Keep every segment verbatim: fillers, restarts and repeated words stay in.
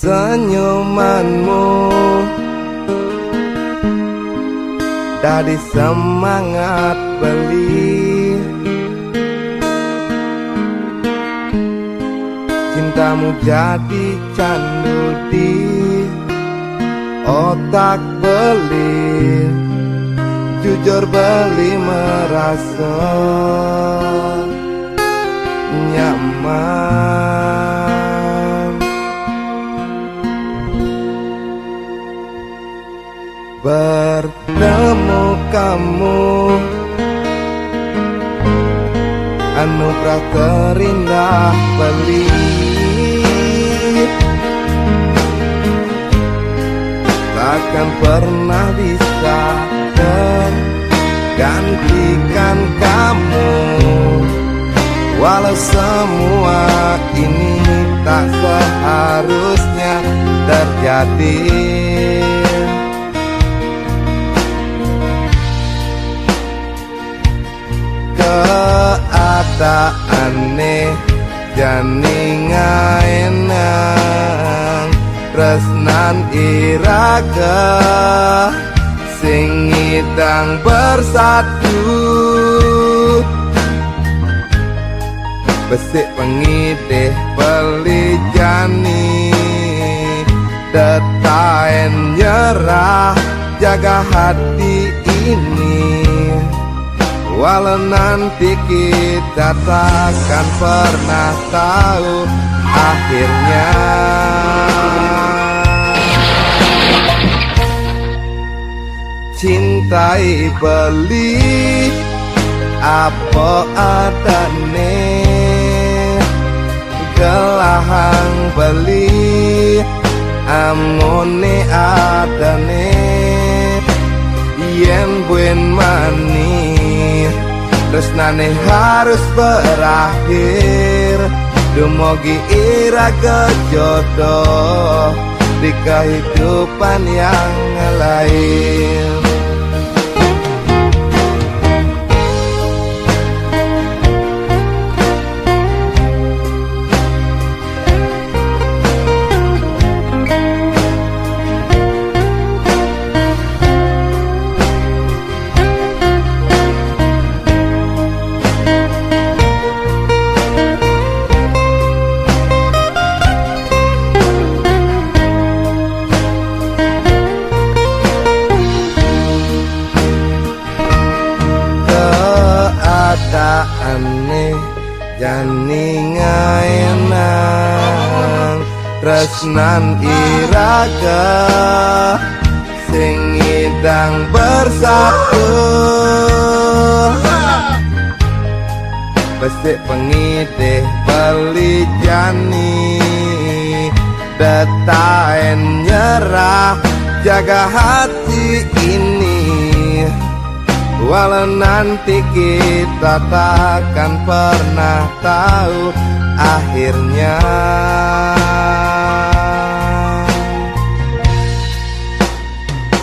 Senyumanmu dadi semangat beli. Cintamu jadi candu di otak beli. Jujur beli merasa nyaman. Bertemu kamu, anugerah terindah beli. Takkan pernah bisa tergantikan kamu. Walau semua ini tak seharusnya terjadi, keadaanne jani ngaenang. Tresnan iraga sing ngidang bersatu. Besik pengidih beli jani, tetaen nyerah, jaga hati ini. Walau nanti kita takkan pernah tahu akhirnya. Cintai beli apa adane, gelahang beli amone adane. Yen buen mani, tresnane harus berakhir. Dumogi iraga jodoh di kehidupan yang lain. Keadaane jani ngaenang, tresnan iraga sing ngidang bersatu. Besik pengidih beli jani, detaen nyerah, jaga hati ini. Walau nanti kita takkan pernah tahu akhirnya.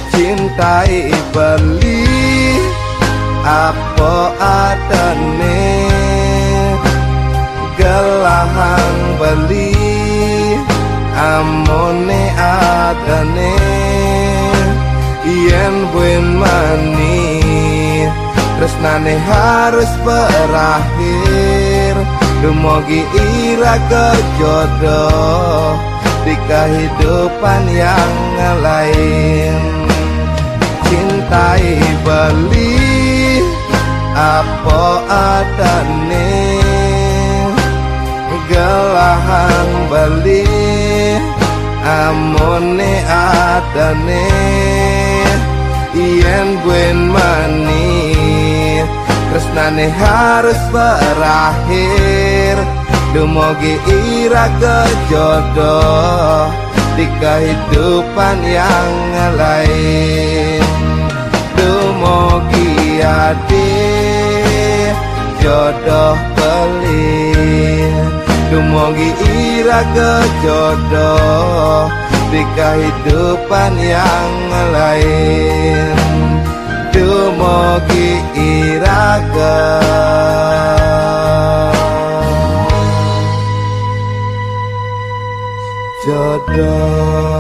Cintai beli apa adane, gelahang beli amone adane. Yen buen mani, tresnane harus berakhir. Dumogi iraga jodoh di kehidupan yang lain. Cintai beli apa adane, gelahang beli amone adane. Yen buen mani, tresnane harus berakhir. Dumogi iraga jodoh di kehidupan yang lain. Dumogi ati Jodoh beli, dumugi iraga jodoh di kehidupan yang lain. Dumugi iraga jodoh.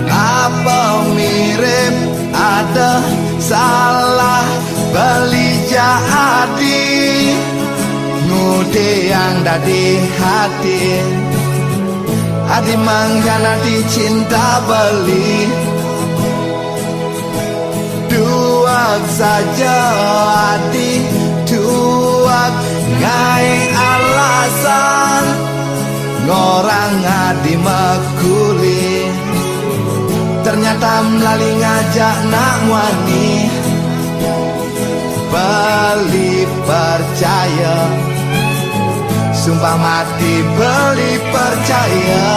Apa mirip ada salah beli jadi ngudiang dadi hati. Adi mengkhianati cinta beli. Duak saja adi, duak ngai alasan. Ngorang adi makuli. Ternyata melali ngajak nak muani. Beli percaya. Sumpah mati beli percaya.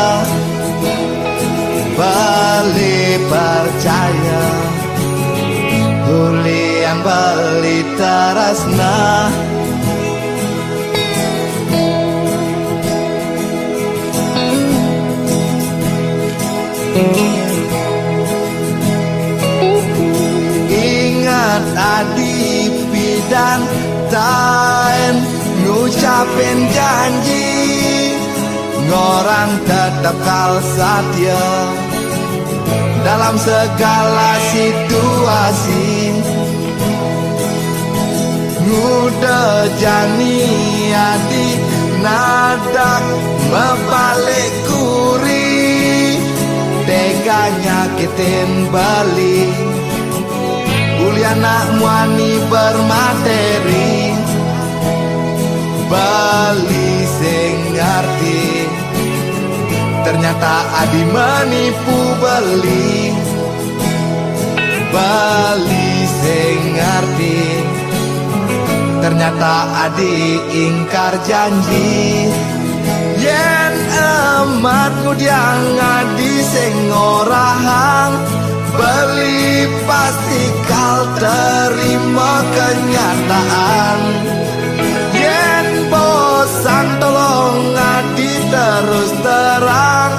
Beli percaya. Beli yang beli terasna. Ingat adi pidan tain ngucapin janji. Ngorang tetap kal satia dalam segala situasi. Nguda jani adi nadak mebalik kuri. Tega nyakitin beli. Uli anak muani bermateri. Beli sing ngerti. Ternyata adi menipu beli. Beli sing ngerti. Ternyata adi ingkar janji. Yen amat ngudiang adi sing ngorahang. Beli pasti kal terima kenyataan. Yen bosan tolong adi terus terang.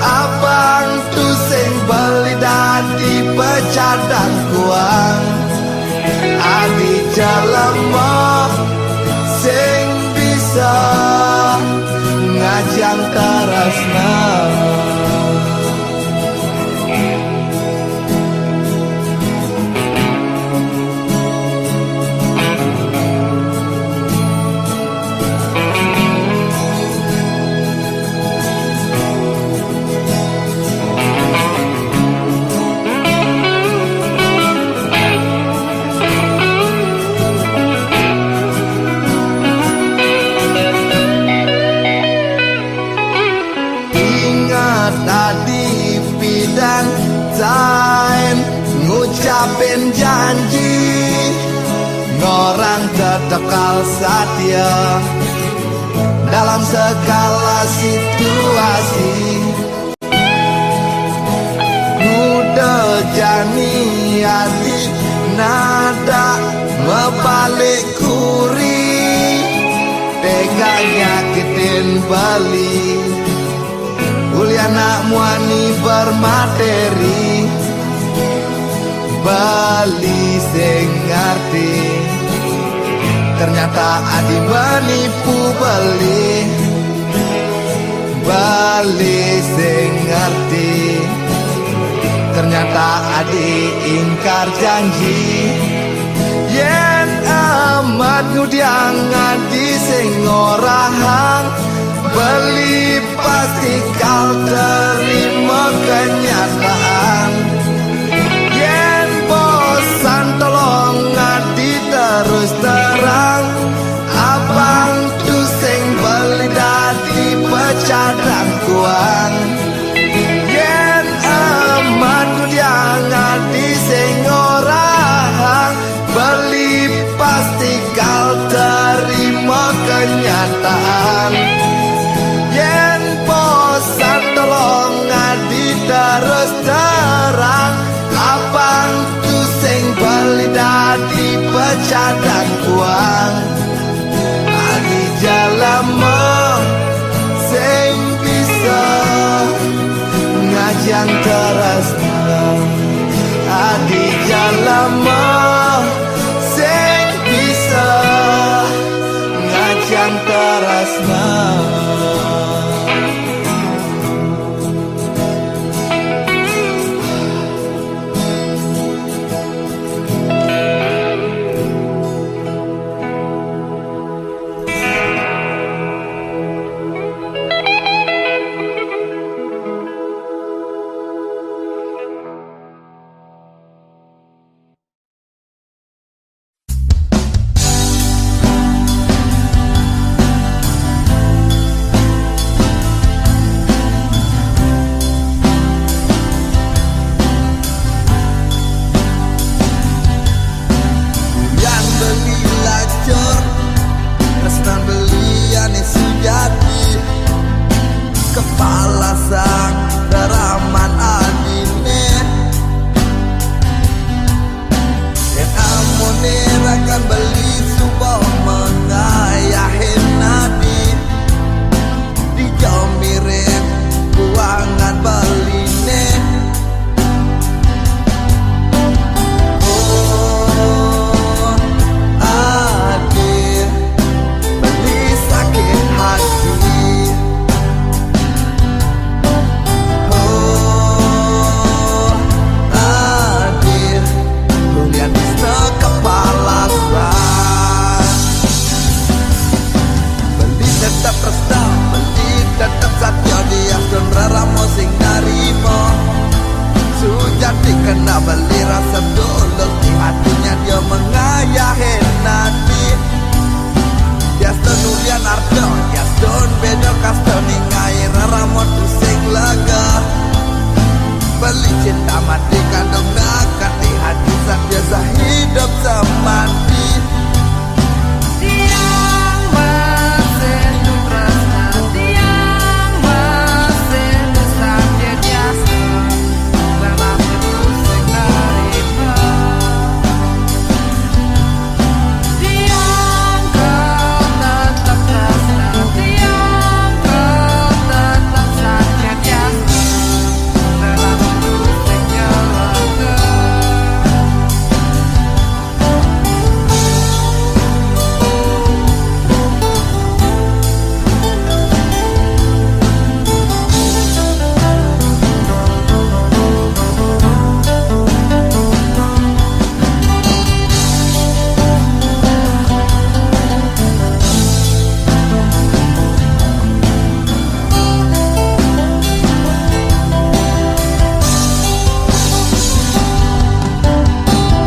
Abang tu sing beli dadi pecadang kuang. Adi jelema sing bisa ngajang terasna. Ingat adi pidan tain ngucapin janji. Ngorang tetap kal satia dalam segala situasi. Nguda jani adi nadak mebalik kuri. Tega nyakitin beli. Uli anak muani bermateri. Beli sing ngerti. Ternyata adi menipu beli. Beli sing ngerti. Ternyata adi ingkar janji. Yen amat ngudiang adi sing ngorahang. Beli pasti kal terima kenyataan. Yen bosan tolong adi terus terang. Abang tu sing beli Cadang kuat, adi jalama sing bisa ngajang tresna. Adi jalama sing bisa ngajang tresna. Ulian beli lacur, tresnan belian Sujati. Kepala sang raraman adine. Yen amun ira kan beli suba mengayahin adi. Dija mirip buangan beline. Oh, adi, beli sakit hati. Oh, adi, ulian tresna kepala sang. Beli tetep tresna, beli tetep satia, diastun rarama sing narima. Sujati kena beli rasa tulus, di hatinya dia mengayahin adi. Diastun ulian arta, diastun beda kasta, ningai rarama tu sing lega. Beli cinta mati kandung nakat, di hati satia sahidup samati. Tiang masih tresna, tiang masih tresna, dia jasa dalam itu sing narima. Tiang ka tetap tresna, tiang ka tetap satia, dia jasa dalam itu sing nyelaka.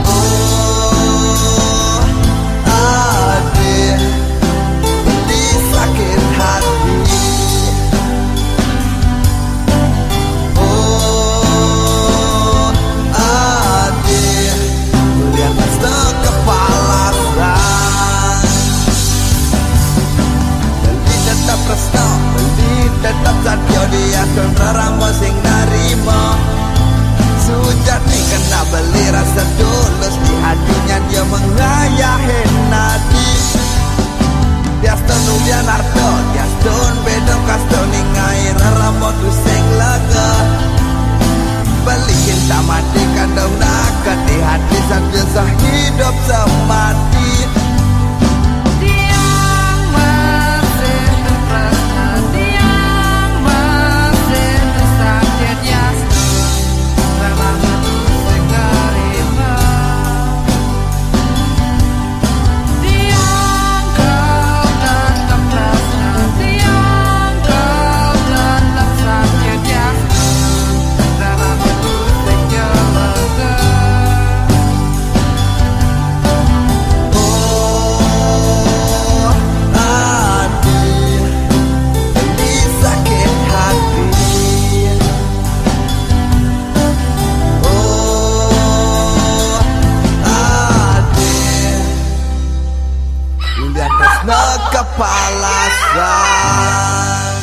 Oh, adi, beli sakit hati. Oh, adi, ulian tresna kepala sang. Beli tetap tresna, beli tetap satia, diastun rarama sing narima. Sujati kena beli rasa tulus, di hatinya dia mengayahin adi. Diastun ulian arta, diastun beda kasta, ningai rarama tu sing lega. Beli cinta mati kandung nakat, di hati satia sahidup samati. Tiang masih tresna, tiang masih tresna, dia jasa dalam itu sing narima. Tiang ka tetap tresna, tiang ka tetap satia, dia jasa dalam itu sing nyelaka. Oh, adi, beli sakit hati. Oh, adi, ulian tresna kepala sang.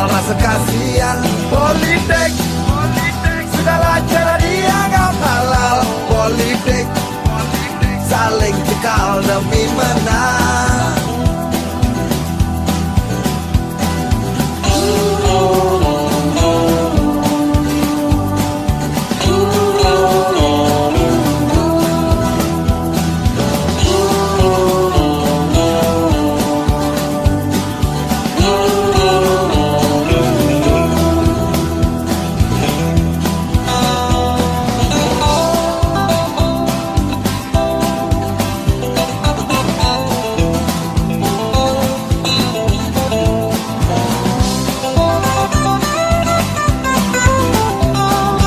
Rasa kasihan politik, segala cara dianggap halal politik, saling cekal demi menang.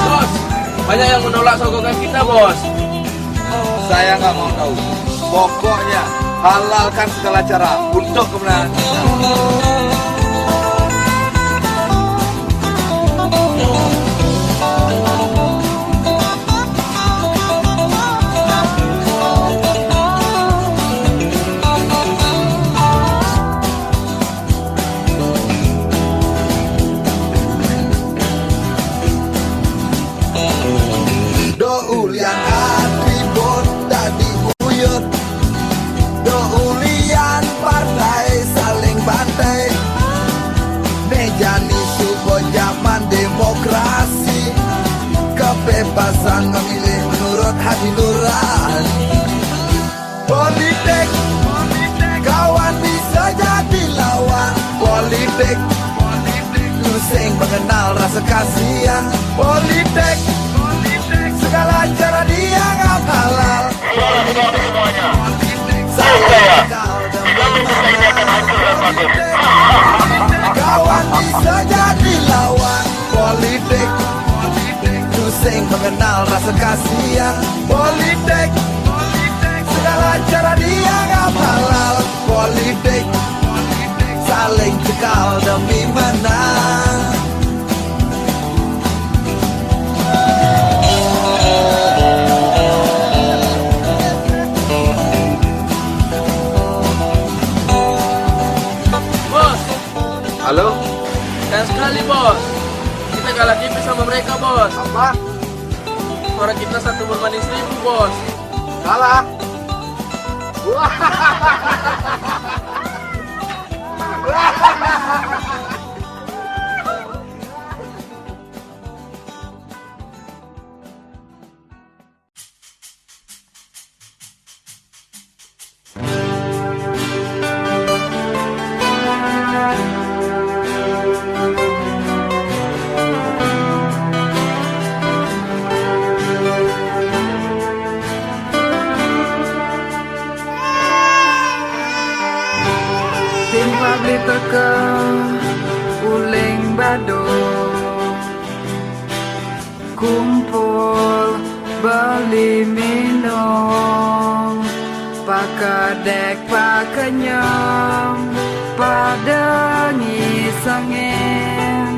Bos, banyak yang menolak sogokan kita, Bos. Saya nggak mau tahu. Pokoknya, halalkan segala cara untuk kemenangan kita. Do'ulian atribut tak diuyut, do'ulian partai saling bantai. Nejan isu zaman demokrasi, kebebasan memilih menurut hati nurani. Politik, kawan bisa jadi lawan. Politik, lu sing mengenal rasa kasihan. Politik, segala cara dianggap halal. Politik, saling kenal dan mengenal. Politik, kawan bisa jadi lawan. Politik, lu sing mengenal rasa kasihan. Politik, segala cara dianggap halal. Politik, saling cekal demi menang. Bos, halo? Sayang sekali, Bos. Kita kalah tipis sama mereka, Bos. Apa? Suara kita satu berbanding seribu, Bos. Kalah? Wah. Tim publik teka uling bado. Kumpul beli minum, pakedek pakenyem, pada ngisengin.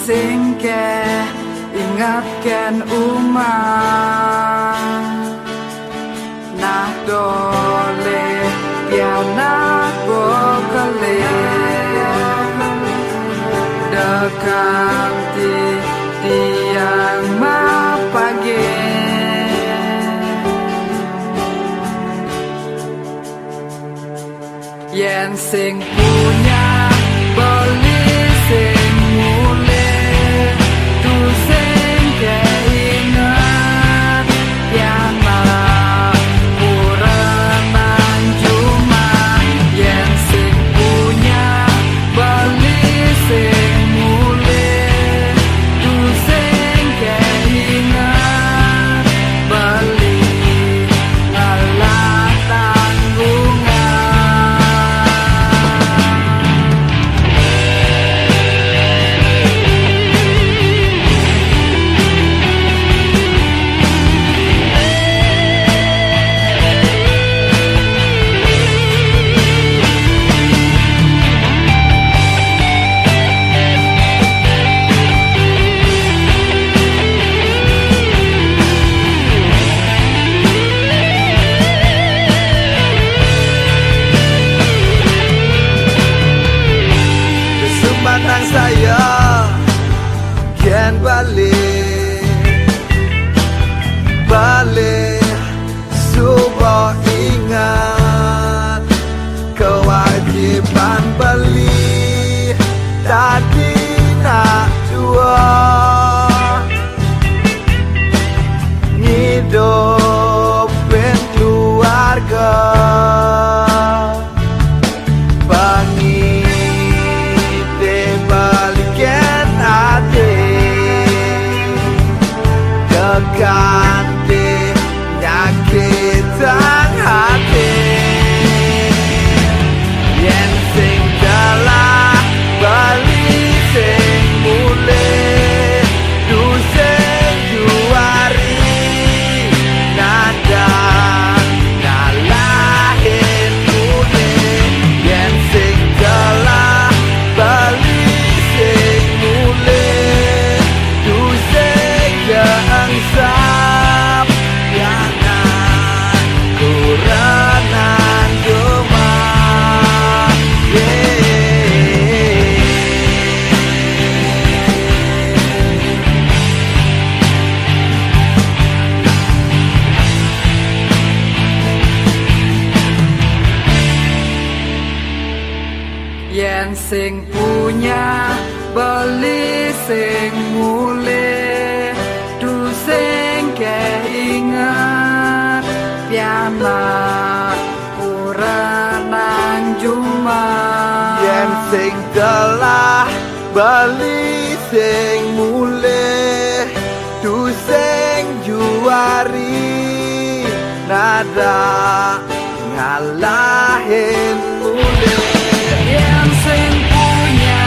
Singkeh ingatken umah. Nah toleh pianak bokeleh, dekan ti tiang mapageh. Yen sing punya beli, sing mulih tu sing keinget. Pianak pura manjumah. Yen sing punya beli, sing mulih tu sing keinget. Beli ngalah tanggungan. Yen sing punya beli sing mulih, du sing keh inget pianak ora nang jumah. Yen sing telah beli sing mulih, du sing juari nada ngalahin mulih. Yen sing punya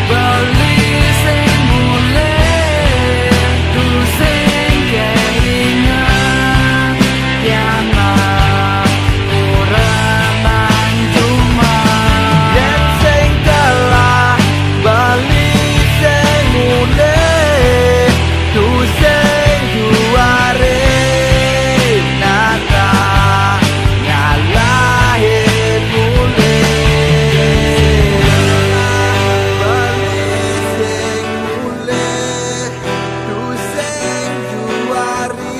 beli sing mulih, du sing keh inget pianak ora nang jumah. Yen sing telah beli sing mulih, du sing juari nata ngalahin mulih. Beli sing mulih, du sing juari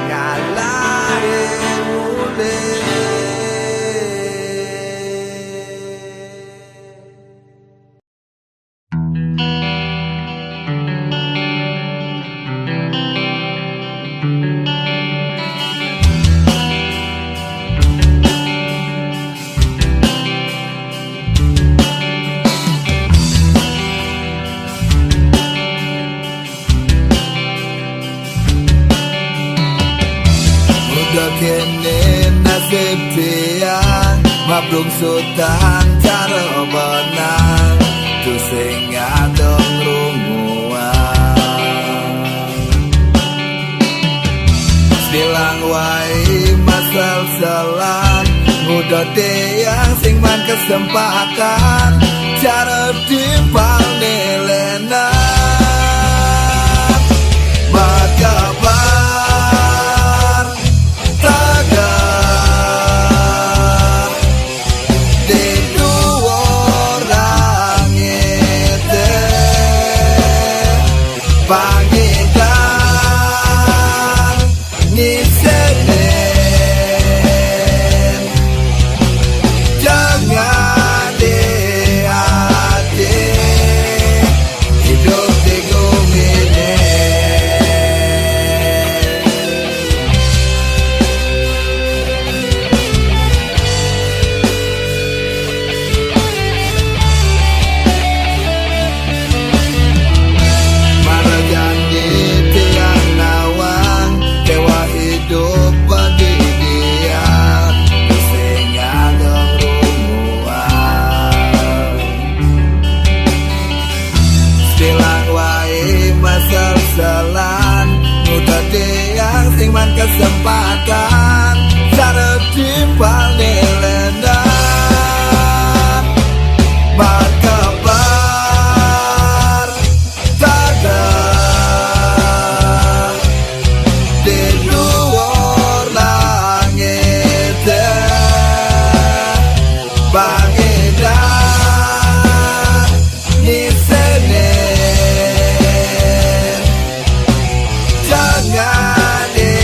ngalahin mulih. Udah kene nasib tiang, mabrung sutan cara benang, tu sing ngadong runguan. Bilang wai masal salan, udah tiang sing man kesempatan, cara timpal ni lena. Makabar taga di dua langit, pangitan ngisenen. Jangan di hati hidup di gumine. Marajan di tiang nawang, kewa hidup bagi dia, sing ngadong runguan. Bilang wai masal salan, udah tiang sing man kesempatan, cara timpal ni lenda. Makabar taga di luar langit, pangitan ngisenen. Jangan di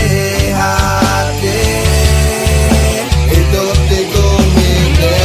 hati hidup di gumine.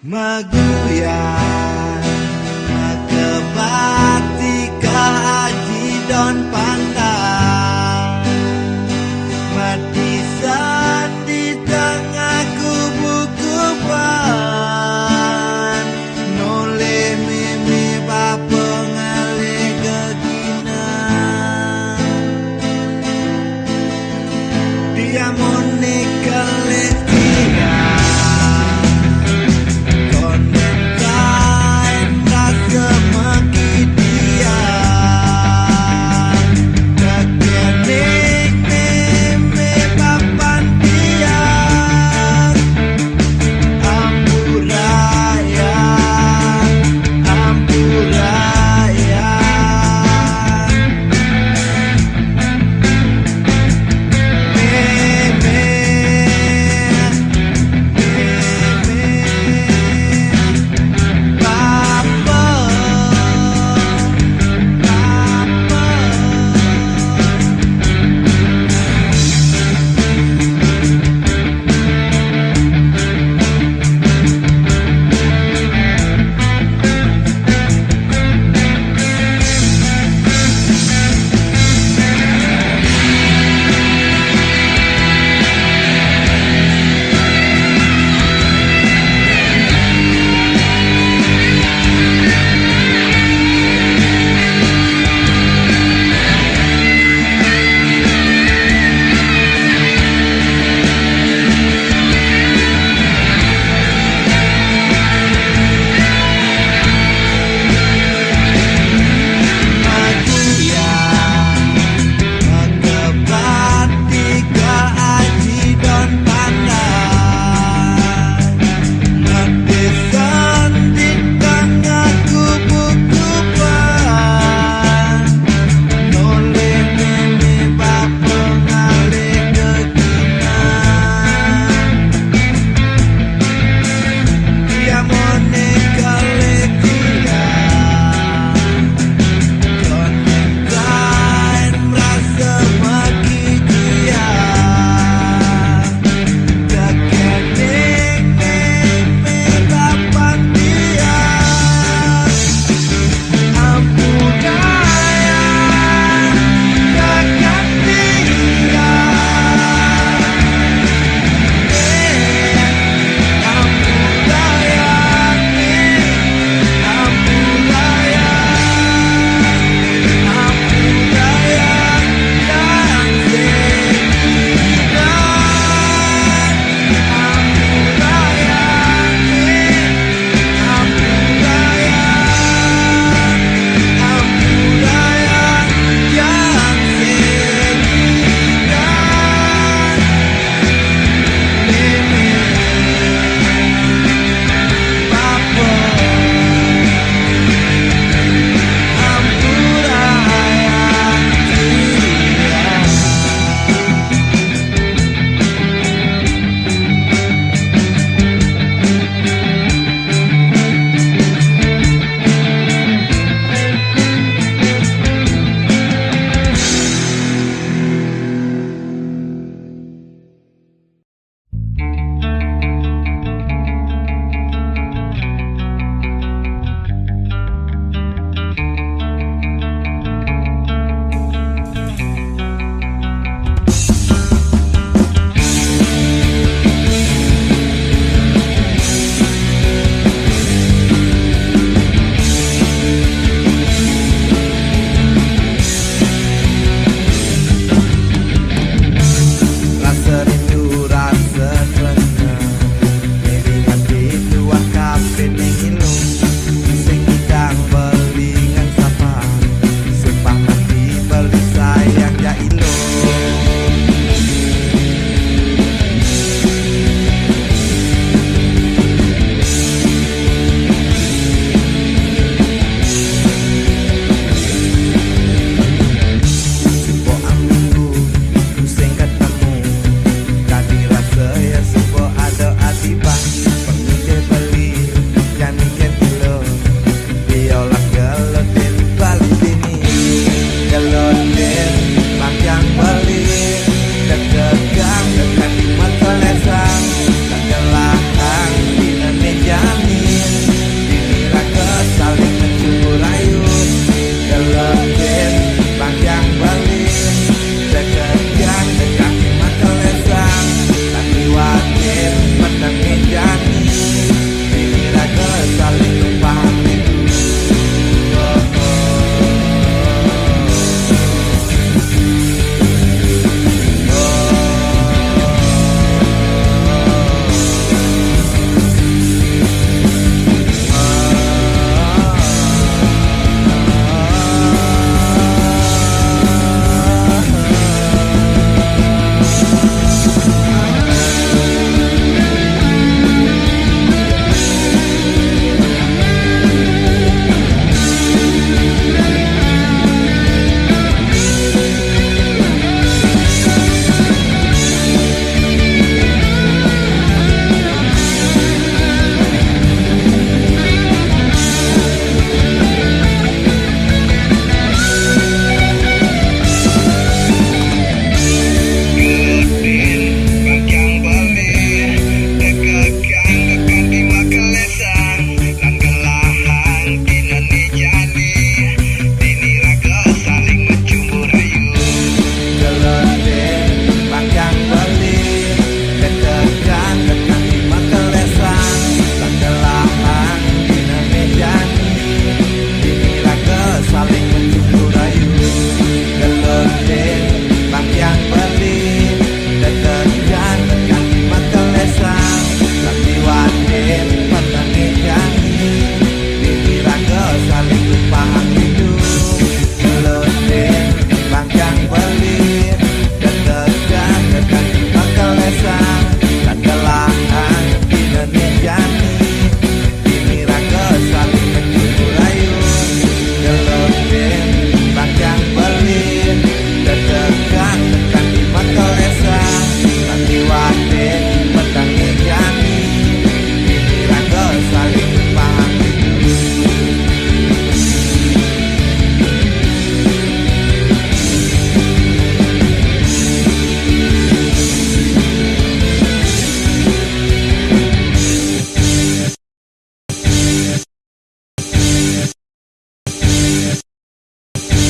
Maguya.